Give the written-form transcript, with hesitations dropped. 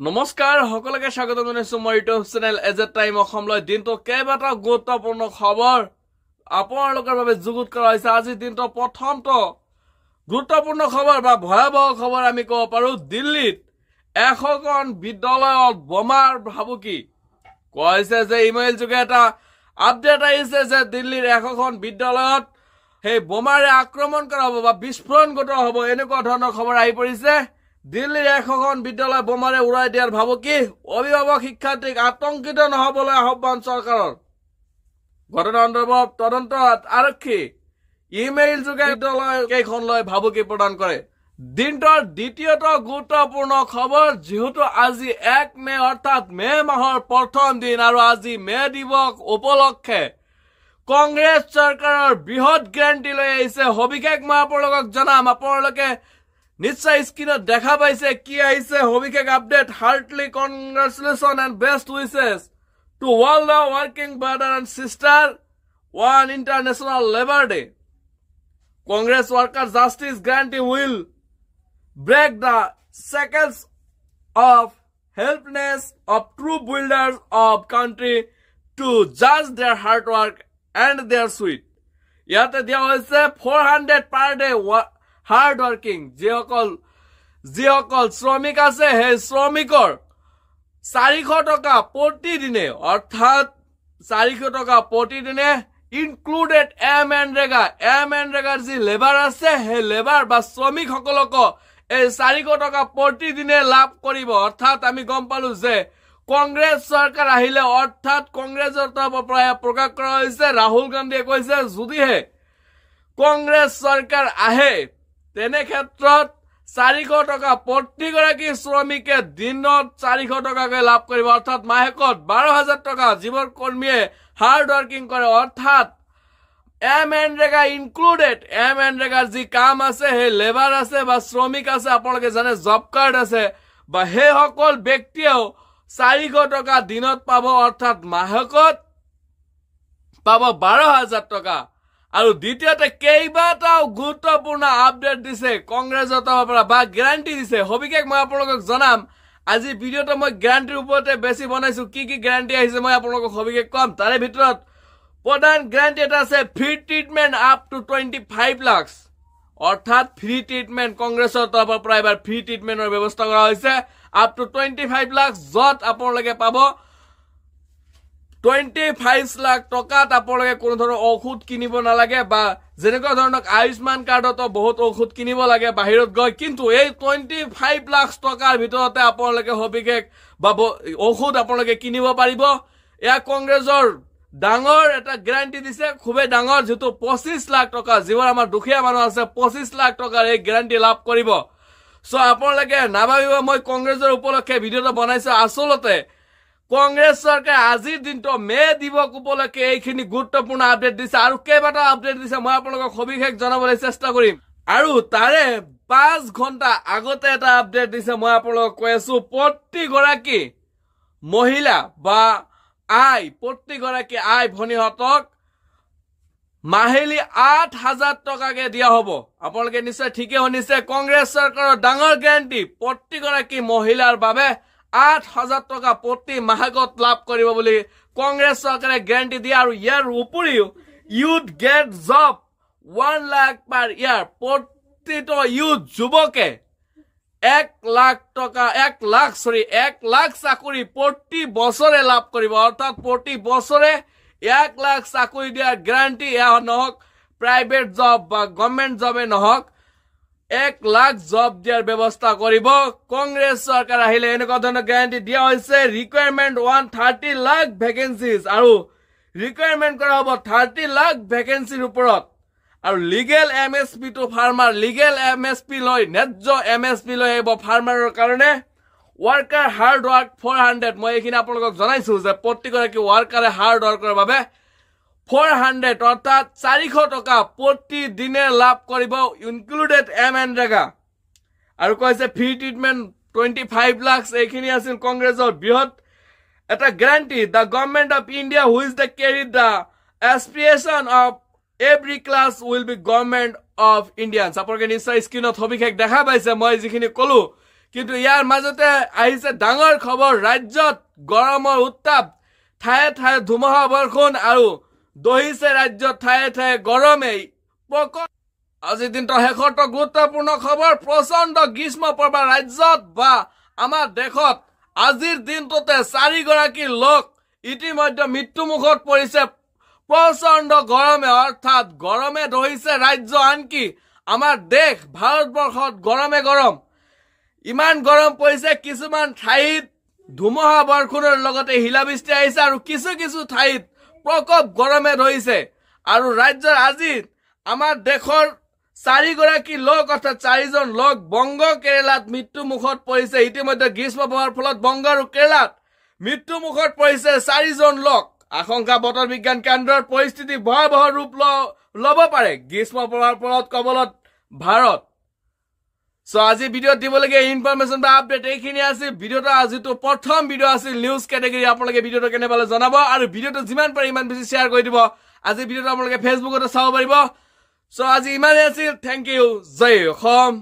নমস্কাৰ, সকলোকে স্বাগতম জনাইছো মই YouTube channel age a time অসমলৈ। দিনটো কেইবাটাও গুৰুত্বপূৰ্ণ খবৰ আপোনালোকৰ বাবে যুগুত কৰা হৈছে। আজিৰ দিনটো প্ৰথমটো গুৰুত্বপূৰ্ণ খবৰ বা ভয়াৱহ খবৰ আমি ক'ব পাৰো, দিল্লীত 100খন বিদ্যালয়ত বোমাৰ ভাবুকি। কোৱা হৈছে যে ইমেইল যোগে এটা আপডেট আহিছে যে দিল্লীৰ 100খন বিদ্যালয়ত সেই বোমাৰে আক্ৰমণ কৰা হ'ব বা বিস্ফোৰণ ঘটোৱা হ'ব, এনেকুৱা ধৰণৰ খবৰ আহি পৰিছে। দিল্লীৰ 100খন বিদ্যালয় বোমাৰে উৰাই দিয়াৰ ভাবুকি, অভিভাৱক শিক্ষাৰ্থীক আতংকিত নহবলৈ আহ্বান চৰকাৰৰ। ঘটনা সন্দৰ্ভত তদন্তত আৰক্ষী, ইমেইল যোগে বিদ্যালয় কেইখনলৈ ভাবুকি প্ৰদান কৰে। দিনটোৰ দ্বিতীয়টো গুৰুত্বপূৰ্ণ খবৰ, যিহেতু আজি 1 মে, অৰ্থাৎ মে মাহৰ প্ৰথম দিন আৰু আজি মে দিৱস উপলক্ষে কংগ্ৰেছ চৰকাৰৰ বৃহৎ গেৰাণ্টি লৈ আহিছে। সবিশেষ মই আপোনালোকক জনাম। আপোনালোকে নিশ্চয় স্ক্ৰীণত দেখা পাইছে কি আহিছে সবিশেষ update. "Heartily congratulation and best wishes to all the working brother and sister on International Labour Day. Congress Worker Justice Guarantee will break the shackles of helplessness of true builders of country to judge their hard work and their sweat." ইয়াতে দিয়া হৈছে 400 per day hard working, যিসকল যিসকল শ্ৰমিক আছে, সেই শ্ৰমিকৰ 400 টকা প্ৰতিদিনে, অৰ্থাৎ 400 টকা প্ৰতিদিনে, ইনক্লুডেড এম এনৰেগা। এম এনৰেগাৰ যি লেবাৰ আছে, সেই লেবাৰ বা শ্ৰমিকসকলকো এই 400 টকা প্ৰতিদিনে লাভ কৰিব। অৰ্থাৎ আমি গম পালো যে কংগ্ৰেছ চৰকাৰ আহিলে, অৰ্থাৎ কংগ্ৰেছৰ তৰফৰ পৰা এয়া প্ৰকাশ কৰা হৈছে, ৰাহুল গান্ধীয়ে কৈছে, যদিহে কংগ্ৰেছ চৰকাৰ আহে, তেনে ক্ষেত্ৰত 400 টকা প্ৰতিগৰাকী শ্ৰমিকে দিনত 400 টকাকৈ লাভ কৰিব, অৰ্থাৎ মাহেকত 12,000 টকা, যিবোৰ কৰ্মীয়ে হাৰ্ড ৱৰ্কিং কৰে, অৰ্থাৎ এম এনৰেগা ইনক্লুডেড। এম এনৰেগাৰ যি কাম আছে, সেই লেবাৰ আছে বা শ্ৰমিক আছে, আপোনালোকে জানে, জব কাৰ্ড আছে বা সেইসকল ব্যক্তিয়েও 400 টকা দিনত পাব, অৰ্থাৎ মাহেকত পাব 12,000 টকা। আৰু দ্বিতীয়তে কেইবাটাও গুৰুত্বপূৰ্ণ আপডেট দিছে কংগ্ৰেছৰ তৰফৰ পৰা বা গেৰাণ্টি দিছে। সবিশেষ মই আপোনালোকক জনাম। আজি ভিডিঅ'টো মই গেৰাণ্টিৰ ওপৰতে বেছি বনাইছো। কি কি গেৰাণ্টি আহিছে, মই আপোনালোকক সবিশেষ কম। তাৰে ভিতৰত প্ৰধান গেৰাণ্টি এটা আছে, free treatment up to 25 lakhs, অৰ্থাৎ ফ্ৰী ট্ৰিটমেণ্ট। কংগ্ৰেছৰ তৰফৰ পৰা এবাৰ ফ্ৰী ট্ৰিটমেণ্টৰ ব্যৱস্থা কৰা হৈছে আপ টু 25 লাখ, য'ত আপোনালোকে পাব 25 লাখ টকাত আপোনালোকে কোনো ধৰণৰ ঔষধ কিনিব নালাগে। বা যেনেকুৱা ধৰণৰ আয়ুষ্মান কাৰ্ডতো বহুত ঔষধ কিনিব লাগে বাহিৰত গৈ, কিন্তু এই 25 লাখ টকাৰ ভিতৰতে আপোনালোকে সবিশেষ বা ঔষধ আপোনালোকে কিনিব পাৰিব। এয়া কংগ্ৰেছৰ ডাঙৰ এটা গেৰাণ্টি দিছে, খুবেই ডাঙৰ, যিটো 25 লাখ টকা, যিবোৰ আমাৰ দুখীয়া মানুহ আছে, 25 লাখ টকাৰ এই গেৰাণ্টি লাভ কৰিব। চ' আপোনালোকে নাভাবিব মই কংগ্ৰেছৰ উপলক্ষে ভিডিঅ'টো বনাইছো। আচলতে কংগ্ৰেছ চৰকাৰে আজিৰ দিনটো মে দিৱস উপলক্ষে এইখিনি গুৰুত্বপূৰ্ণ আপডেট দিছে আৰু কেইবাটাও আপডেট দিছে, মই আপোনালোকক সবিশেষ জনাবলৈ চেষ্টা কৰিম। আৰু তাৰে 5 ঘণ্টা আগতে এটা আপডেট দিছে, মই আপোনালোকক কৈ আছো। প্ৰতিগৰাকী মহিলা বা আই, প্ৰতিগৰাকী আই ভনীহঁতক মাহিলী 8,000 টকাকে দিয়া হ'ব। আপোনালোকে নিশ্চয় ঠিকে শুনিছে, কংগ্ৰেছ চৰকাৰৰ ডাঙৰ গেৰাণ্টি, প্ৰতিগৰাকী মহিলাৰ বাবে 8,000 টকা প্ৰতি মাহেকত লাভ কৰিব বুলি কংগ্ৰেছ চৰকাৰে গেৰাণ্টি দিয়ে। আৰু ইয়াৰ উপৰিও youth get job 1 lakh per year, প্ৰতিটো ইউথ যুৱকে 1 লাখ টকা, 1 লাখ, চৰি, 1 লাখ চাকৰি প্ৰতি বছৰে লাভ কৰিব। অৰ্থাৎ প্ৰতি বছৰে 1 লাখ চাকৰি দিয়াৰ গেৰাণ্টি, এয়া নহওক প্ৰাইভেট জব বা গভৰ্ণমেণ্ট জবে নহওক, 1 লাখ জব দিয়াৰ ব্যৱস্থা কৰিব কংগ্ৰেছ চৰকাৰ আহিলে, এনেকুৱা ধৰণৰ গেৰাণ্টি দিয়া হৈছে। ৰিকুৱাৰমেণ্ট 130 লাখ ভেকেঞ্চিজ, আৰু ৰিকুৱাৰমেণ্ট কৰা হ'ব 30 লাখ ভেকেঞ্চিৰ ওপৰত। আৰু legal MSP to farmer, legal MSP লৈ, ন্যায্য এমএছপি লৈ আহিব ফাৰ্মাৰৰ কাৰণে। ৱৰ্কাৰ হাৰ্ড ৱৰ্ক 400, মই এইখিনি আপোনালোকক জনাইছো যে প্ৰতিগৰাকী ৱৰ্কাৰে হাৰ্ড ৱৰ্কৰ বাবে 400, অৰ্থাৎ 400 টকা প্ৰতিদিনে লাভ কৰিব, ইনক্লুডেড এম এনৰেগা। আৰু কৈছে ফ্ৰী ট্ৰিটমেণ্ট 25 লাখ। এইখিনি আছিল কংগ্ৰেছৰ বৃহৎ এটা guarantee. "The Government of India, which the carry the aspiration of every class, will be government of Indians." আপোনালোকে নিশ্চয় স্ক্ৰীণত সবিশেষ দেখা পাইছে মই যিখিনি ক'লো। কিন্তু ইয়াৰ মাজতে আহিছে ডাঙৰ খবৰ। ৰাজ্যত গৰমৰ উত্তাপ, ঠায়ে ঠায়ে ধুমুহা বৰষুণ আৰু দহিছে ৰাজ্যত ঠায়ে ঠায়ে গৰমেই প্ৰকট। আজিৰ দিনটোৰ শেষৰটো গুৰুত্বপূৰ্ণ খবৰ, প্ৰচণ্ড গ্ৰীষ্ম প্ৰবাহ ৰাজ্যত বা আমাৰ দেশত। আজিৰ দিনটোতে চাৰিগৰাকী লোক ইতিমধ্যে মৃত্যুমুখত পৰিছে প্ৰচণ্ড গৰমে। অৰ্থাৎ গৰমে দহিছে ৰাজ্য, আনকি আমাৰ দেশ ভাৰতবৰ্ষত গৰমে গৰম। ইমান গৰম পৰিছে, কিছুমান ঠাইত ধুমুহা বৰষুণৰ লগতে শিলাবৃষ্টি আহিছে আৰু কিছু কিছু ঠাইত প্ৰকোপ গৰমে ধৰিছে। আৰু ৰাজ্যৰ আজি আমাৰ দেশৰ চাৰিগৰাকী লোক, অৰ্থাৎ চাৰিজন লোক বংগ, কেৰালাত মৃত্যু মুখত পৰিছে। ইতিমধ্যে গ্ৰীষ্ম প্ৰবাহৰ ফলত বংগ আৰু কেৰালাত মৃত্যু মুখত পৰিছে চাৰিজন লোক। আশংকা বতৰ বিজ্ঞান কেন্দ্ৰৰ, পৰিস্থিতি ভয়াৱহ ৰূপ ল'ব পাৰে গ্ৰীষ্ম প্ৰবাহৰ ফলত কবলত ভাৰত। চ' আজি ভিডিঅ'ত দিবলগীয়া ইনফৰমেশ্যন বা আপডেট এইখিনি আছিল। ভিডিঅ'টো আজিটো প্ৰথম ভিডিঅ' আছিল নিউজ কেটেগৰী। আপোনালোকে ভিডিঅ'টো কেনে পালে জনাব আৰু ভিডিঅ'টো যিমান পাৰে ইমান বেছি শ্বেয়াৰ কৰি দিব। আজি ভিডিঅ'টো আপোনালোকে ফেচবুকতো চাব পাৰিব। চ' আজি ইমানেই আছিল। Thank U. জয় অসম।